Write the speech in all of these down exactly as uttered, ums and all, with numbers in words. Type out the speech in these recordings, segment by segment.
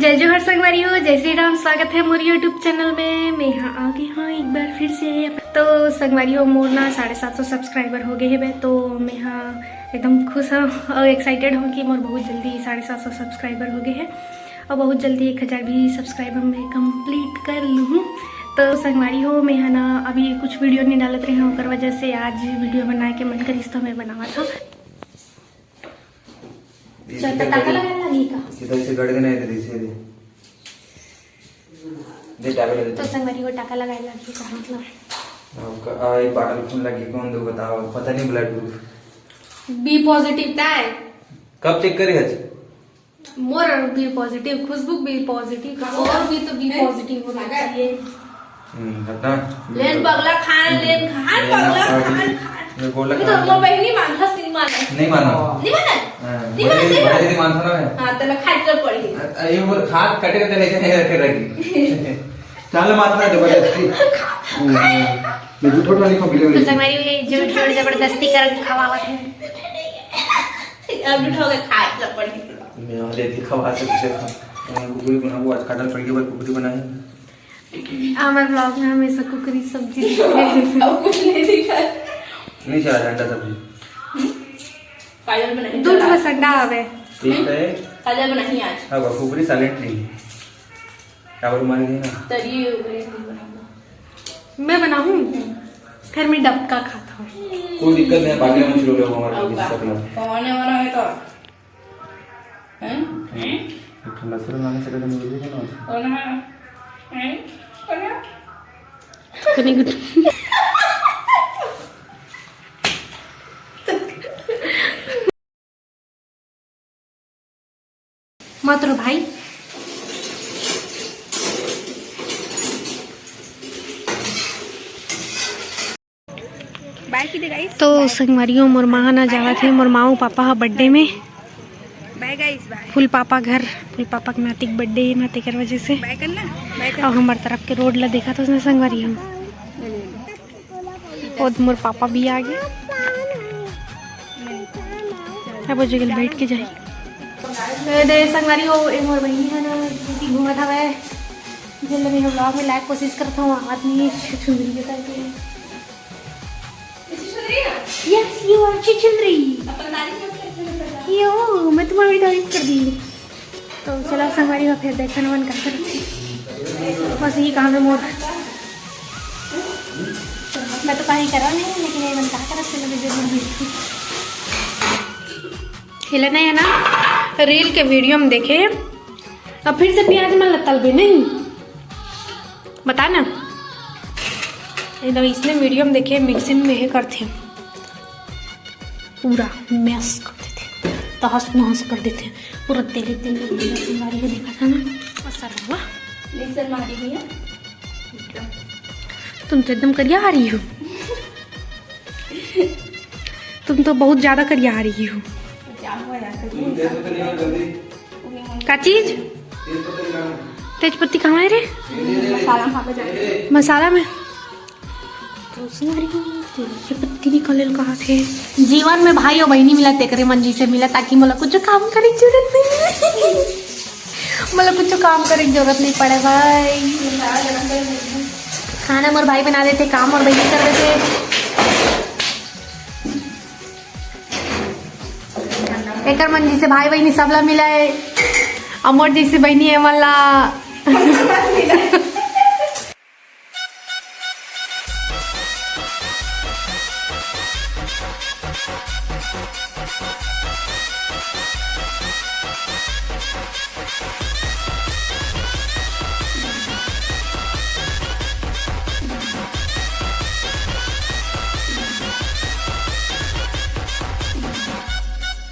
जय जोहार संगवारी हो, जय श्री राम। स्वागत है मोर YouTube चैनल में। मैं यहाँ आ गई हूँ एक बार फिर से। तो संगवारी हो, मोर ना साढ़े सात सौ सब्सक्राइबर हो गए हैं, तो मैं यहाँ एकदम खुश हूँ और एक्साइटेड हूँ कि मोर बहुत जल्दी साढ़े सात सौ सब्सक्राइबर हो गए हैं और बहुत जल्दी एक हज़ार भी सब्सक्राइबर मैं कंप्लीट कर लूँ। तो संगवारी हो, मैं है ना अभी कुछ वीडियो नहीं डालत रही हूँ, ओकर वजह से आज वीडियो बनाए के मन करिस तो मैं बनावा था। चल, तो टाका लगाए लागी का? सीधा इसे गड़ के नहीं दे, इसे दे। दे, टाका लगा दे। तो संगवारी हो, टाका लगाए लागी का मतलब? आपका, आ, एक बॉटल खून लगी, कौन दो बताओ, पता नहीं ब्लड ग्रुप। बी पॉजिटिव ताय। कब चेक करे हच? मोर बी पॉजिटिव, खुशबू बी पॉजिटिव, और भी तो बी पॉजिटिव होना चाहिए। हम्म, हटा। लेन बगला खान, लेन खान, बगला खान, खान। मैं बोला मैं तो खान। मोर बहिनी मानस नहीं मानस। नहीं मानो। नहीं मानस? हाँ, नहीं मानस, बड़े, नहीं बड़े मानस। नहीं मानता ना मैं। हाँ, तो मैं खाए तो पड़ी। अ-, अ-, ये बोल, हाथ कटे कटे लेके नहीं रखे रखी। चल मारता है जबरदस्ती। हम्म, मैं झूठ थोड़ा लिखूं, बिल्कुल तो नहीं। संगवारी ये जो जोर जबरदस्ती कर खवावत है। अब उठोगे खाए तो पड़ी। मैं वाले दिखा बात है, तुझे खा। मैं कुकरी बनाऊँ, आज काटल पड़ गई, पर कुकरी बनाई। हमारे ब्लॉग में हमेशा कुकरी सब्जी दिखे। अब कुछ नहीं दिखा। नहीं चला अंडा सब्जी। काजल बनाई। दूध बस अंडा आवे। ठीक है। काजल बनाई आज। हाँ, वो कुकरी साइलेंट नहीं। चावल मार गए ना। तरी उकरी नहीं बनाऊंगा। मैं बनाऊँ? हम्म। फिर मैं डबका खाता हूँ। कोई दिक्कत नहीं है, बाकी हम शुरू लोग हमारे और बीच का। सब लोग। कौन है वाला है तो? हैं? हैं? एक ठंडा से लाने से पहले मुझे भी ना। कौन है? हैं? कौन है? कौन है? मत रो भाई। बाय कीजिए गाइस। तो संगवारी हो, मोर माँ ना जावत हे, मोर माँ अउ पापा ह बर्थडे में। बाय गाइस, बाय। फूल पापा घर, फूल पापा के नाती के बर्थडे हे ना, तेकर वजह से। बाय करना, बाय कर। अउ हमर तरफ के रोड ला देखा तो संगवारी हो। ले, ले, ले। ओद मोर पापा भी आ गए। अब ओ जगह बैठ के जाही। ए दे संगवारी हो, ए मोर बहिनी है ना, जो कि घूमत हवय। जेला मैं vlog में लाए के कोशिश करत हूँ, आदमी छुछुंदरी के करके। Yes, you are छुछुंदरी। यो, मैं तुम्हारी तारीफ कर दी। तो चला संगवारी हो, फिर देखन मन का करथे। बस यही काम है मोर। मैं तो कहीं करा नहीं, लेकिन ये मन का करत, चलो मैं जरूर देखती। खेलना है ना, रील के वीडियो में देखे, अब फिर से प्याज में लतल भी नहीं। बता ना, एकदम इसने वीडियो में देखे, मिक्सी में हे करथे, पूरा मैश कर देथे, तहस नहस कर देथे, पूरा तेले तेले। भैया तुम्हारी को देखा था ना, असर हुआ। मिक्सर मारी भैया। तुम तो एकदम करिया आ रही हो। तुम तो बहुत ज्यादा करिया आ रही हो। क्या हुआ यार? का चीज? तेज पत्ती कहाँ है रे? मसाला में। मसाला में। तो उसने तेज पत्ती निकाले कहा थे। जीवन में भाई और बहनी मिला, तेकरे मन जी से मिला, ताकि मोला कुछ काम करे की जरूरत नहीं। मोला कुछ काम करे की जरूरत नहीं पड़े भाई। खाना मोर भाई बना देथे, काम मोर बहिनी कर देथे। एकर मन जैसे भाई बहिनी सबला मिला है, अउ मोर जैसे बहिनी है मन ला।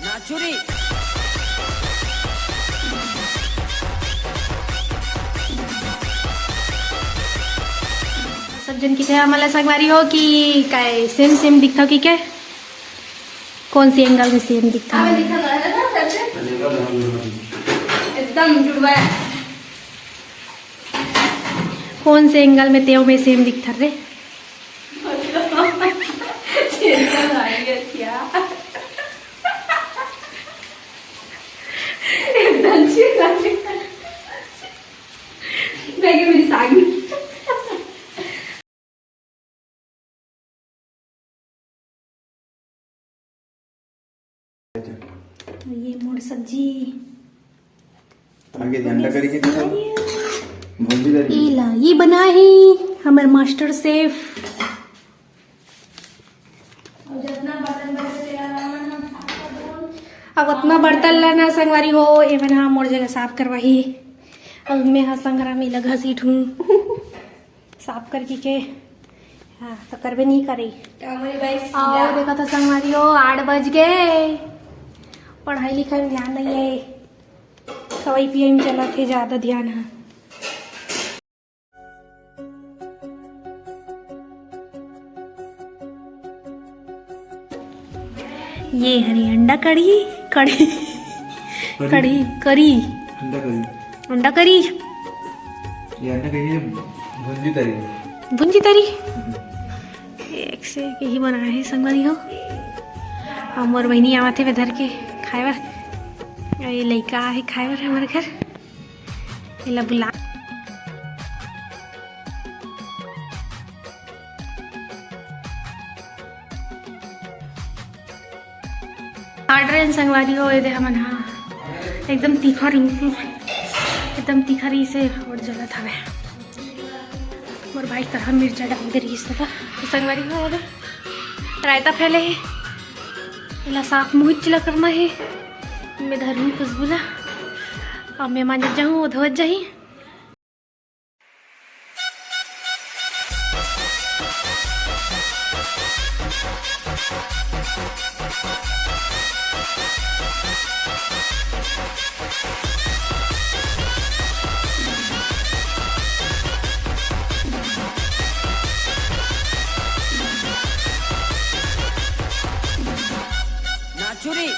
नाचुरी। सब जन किथे हमला संगवारी हो कि काय सेम सेम दिखथव कि काय? कौन से एंगल में सेम दिखथव? एकदम जुड़वा। कौन से एंगल में तेव में सेम दिखथव रे? एकदम चिल्ला। ये मोर सब्जी। आगे ध्यान रख करके भूंजी करी। इला ये बना है हमर मास्टर शेफ। अब उतना बर्तन ला ना संगवारी हो, एमन हा मोर जगह साफ करवाही। अब मैं हा संगरा में लगा सीट हूँ। साफ करके के। हाँ, तो करबे नहीं करे। तो हमारी बाइक और देखा था संगवारी हो, आठ बज गए। पढ़ाई लिखाई में ध्यान नहीं है, खवाई पियाई में चला थे ज्यादा ध्यान है। ये हरी अंडा कढ़ी, कढ़ी, कढ़ी। कढ़ी, करी। अंडा करी। अंडा करी। ये अंडा करी है, भुंजी तरी। भुंजी तरी। एक से एक यही बनाए हे संगवारी हो। हमर बहिनी आवत हे धर के खाए बर। ये लइका आहे खाए बर हमर घर। एला बुला। ऑर्डर एन संगवारी हो, एदे हमन हा एकदम तीखा रिंकू, एकदम तीखा रही से और जलत हवे। मोर भाई तरह मिर्चा डाल दे रही सब। तो संगवारी हो, एदे रायता फैले हे, एला साफ मुहिच ला करना हे। मैं धरहूँ खुशबू ला, अब मैं मांजत जाहूँ, वो धोवत जाही। नाचुरी।